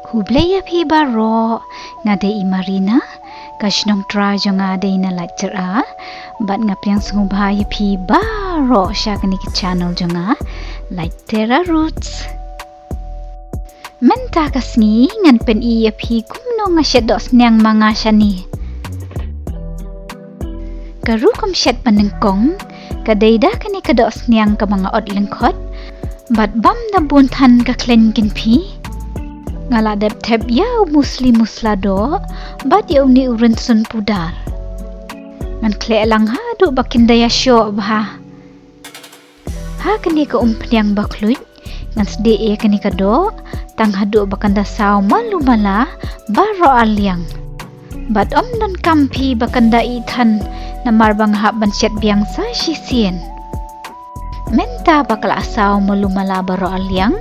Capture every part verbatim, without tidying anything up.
Khublei ïa phi baroh, nga dei i Marina, ka shnong trai jong nga dei na Laitkyrah, bad nga pdiang sngewbha ïa phi baroh sha kane ka channel jong nga, Laitera Roots. Mynta ka sngi ngan pyni ïa phi kumno nga shet dohsniang ma nga shane. Ka rukom shet ba nyngkong ka dei da kane ka dohsniang kaba nga ot lyngkhot bad bam da bun than ka khleiñ kynphi. Nga la dep thep ïa u musli musla doh bad ïa une u rynsun pudar. Ngan khleh lang haduh ba kin da ïashoh bha. Ha kane ka umphniang ba khluit ngan sdieh ïa kane ka doh tang haduh ba kan da saw malu mala baroh arliang. Bad ym donkam phi ba kan da ih than namar ba nga hap ban shet biang sa shisien. Mynta ba ka la saw malu mala baroh arliang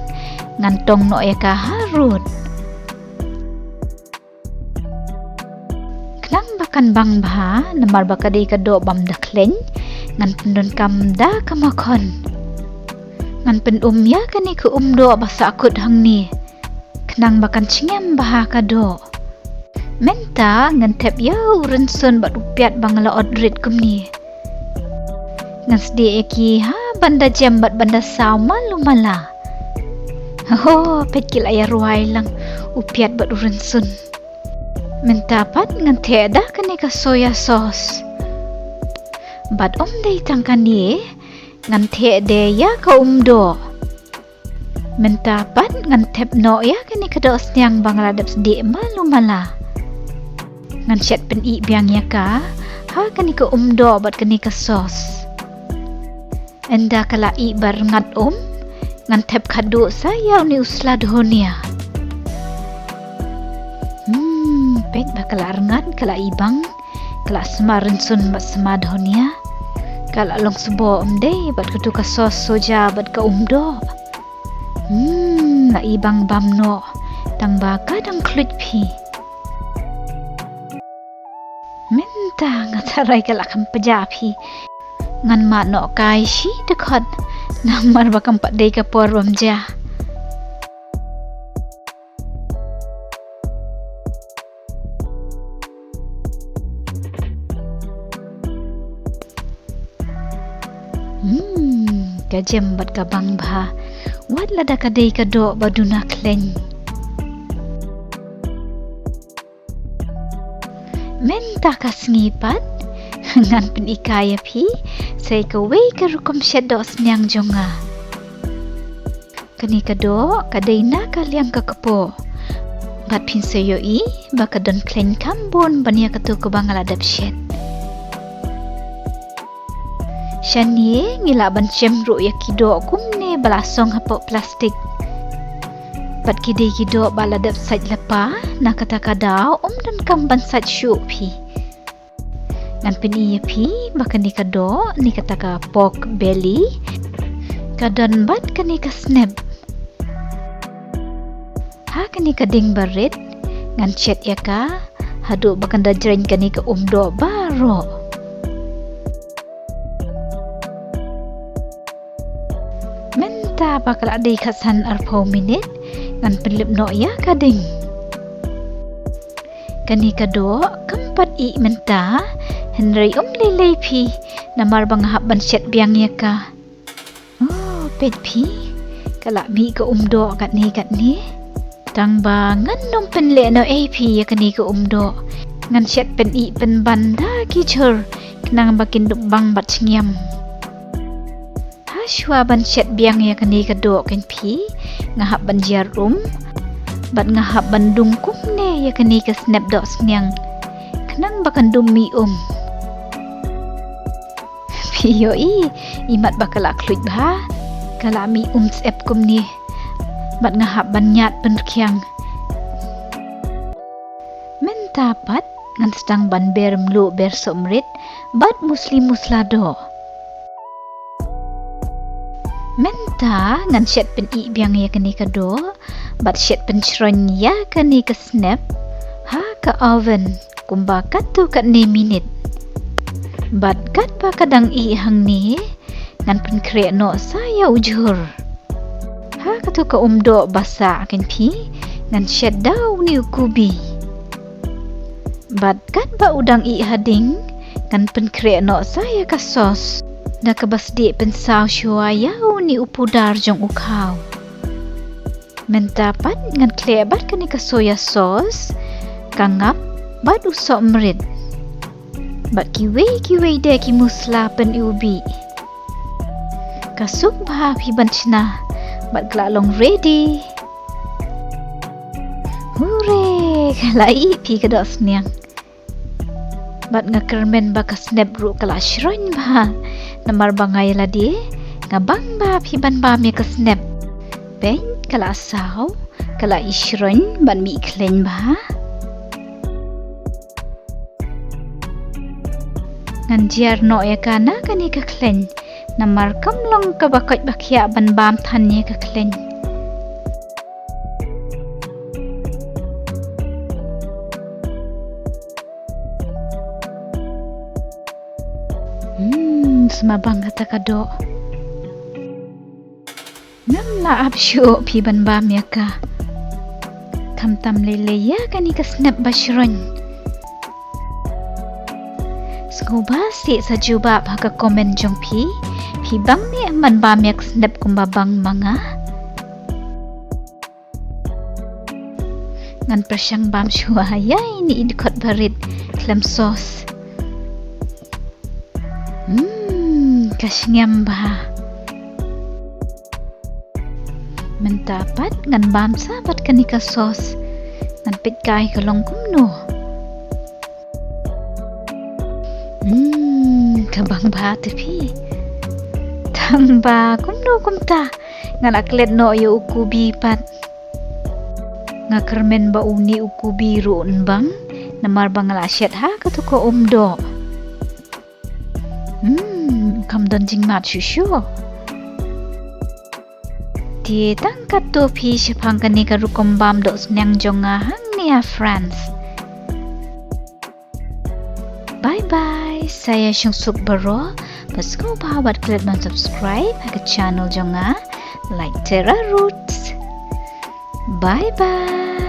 ngan tong noh ïa ka harud. Khnang ba kan bang bha namar ba ka dei ka doh bam da khleiñ ngan pyndonkam da ka makhon. Ngan pynum ïa kane ka um doh ba sahkut hangne khnang ba kan chngem bha ka doh. Mynta ngan thep ïa u rynsun bad u piat ba nga la ot rit kumne. Ngan sdieh ïa ki ha ban da jem bad ban da saw malu mala. Ho, peit ki la ïa rwai lang u piat bad u rynsun. Mynta pat ngan theh da kane ka soya sauce. Bad ym dei tang kane, ngan theh de ïa ka um doh. Mynta pat ngan thep noh ïa kane ka dohsniang ba nga la dep sdieh malu mala. Ngan shet pynih biang ïa ka ha kane ka um doh bad kane ka sauce. Ynda ka la ih ba rngat um, ngan thep khadduh sa ïa une u sla dhonia. Hmm, peit ba ka la rngat, ka la ih bang, ka la sma rynsun bad sma dhonia. Ka la long sboh ym dei bad katu ka sauce soja bad ka um doh. Hmm, la ih bang bam noh, tang ba ka dang khluit phi. Mynta nga tharai ka la kham pjah phi. Ngan mad noh kai shi dkhot namar ba kam pat dei ka por bam ja. Hmm, ka jem bad ka bang bha. Wat lada ka dei ka doh ba duna khleiñ. Mynta ka sngi pat ngan pyni kai ïa phi sa kawei ka rukom shet dohsniang jong nga. Kane ka doh ka dei na ka liang ka kpoh. Bad phin sa ïohi ba ka don khleiñ kham bun ban ïa katu kaba nga la dep shet. Shane ngi lah ban shem ruh ïa ki doh kumne ba la song hapoh plastik. Bad ki dei ki doh ba la dep sait lypa, na kata ka daw ym donkam ban sait shuh phi. Ngan pyni ïa phi ba kane ka doh, ne kata ka pork belly, ka don bad kane ka snep. Ha kane ka ding barit ngan shet ïa ka haduh ba kan da jreng kane ka um doh baroh. Mynta ba ka la dei khatsan arphew minit ngan pynlip noh ïa ka ding. Kane ka doh kam pat ih mynta, hynrei ym lei lei phi namar ba nga hap ban shet biang ïa ka. Oh, peit phi, ka la mih ka um doh katne katne. Tang ba ngan ym pynleh noh ei phi ïa kane ka um doh. Ngan shet pynih pynban da ki jhur khnang ba kin dup bang bad shngiam. Ha shuwa ban shet biang ïa kane ka doh kynphi, nga hap ban jia um bad nga hap ban dung kumne ïa kane ka snep dohsniang khnang ba kan dum mih um. Phi ïohi, imat ba ka la khluit bha, ka la mih um sep kumne. Bad nga hap ban ñiad pynrkhiang. Mynta pat ngan sdang ban ber mluh ber sohmrit bad musli musla doh. Mynta ngan shet pynih biang ïa kane ka doh bad shet pynshroiñ ïa kane ka snep ha ka oven kumba katto katne minit. Bad katba ka dang ih hangne ngan pynkhreh noh sa ïa u jhur. Ha katu ka um doh ba sah kynphi Ngan shet da une u kubi. Bad katba u dang ih ha ding, ngan pynkhreh noh sa ïa ka sauce da kaba sdieh pynsaw shuwa ïa une u pudar jong u khaw. Mynta pat ngan khleh bad kane ka soya sauce, ka ngap bad u sohmrit. Bad kiwei kiwei de ki musla pyn-iwbih. Ka suk bha phi ban shna bad ka la long ready. Hure, ka la ih phi ka doh sniang. Bad nga kyrmen ba ka snep ruh ka la shroin bha. Namar ba nga ïa lade nga bang ba phi ban bam ïa ka snep. Peit ka la saw, ka la ih shroin bad mih khleiñ bha. Ngan jiar noh ïa ka na kane ka khleiñ. Namar kam long kaba koit ba khiah ban bam than ïa ka khleiñ. Hmm, sma bang kata ka doh. Ngam lah ap shuh phi ban bam ïa ka. Khamtam lei lei ïa kane ka snep ba shroin. Sngewbha sih sa jubab ha ka comment jong phi. Phi bang ne em ban bam ïa ka snep kumba bang ma nga. Ngan pyrshang bam shuwa ïa ine i dkhot barit khlem sauce. Hmm, ka sngem bha. Mynta pat ngan bam sa bad kane ka sauce. Ngan peit kai ka long kumno. Hmm, ka bang bha te phi. Tang ba kumno kumta ngan la klet noh ïa u kubi pat. Nga kyrmen ba une u kubi ruh un bang namar ba nga la shet ha katu ka um doh. Hmm, kam don jingmad shuh shuh. Te tang katto phi shaphang kane ka rukom bam doh sniang jong nga hangne ha France. Bye bye, sa ïa shong suk baroh. Bad sngewbha wat klet ban subscribe ha ka channel jong nga, Like Terra Roots. Bye bye.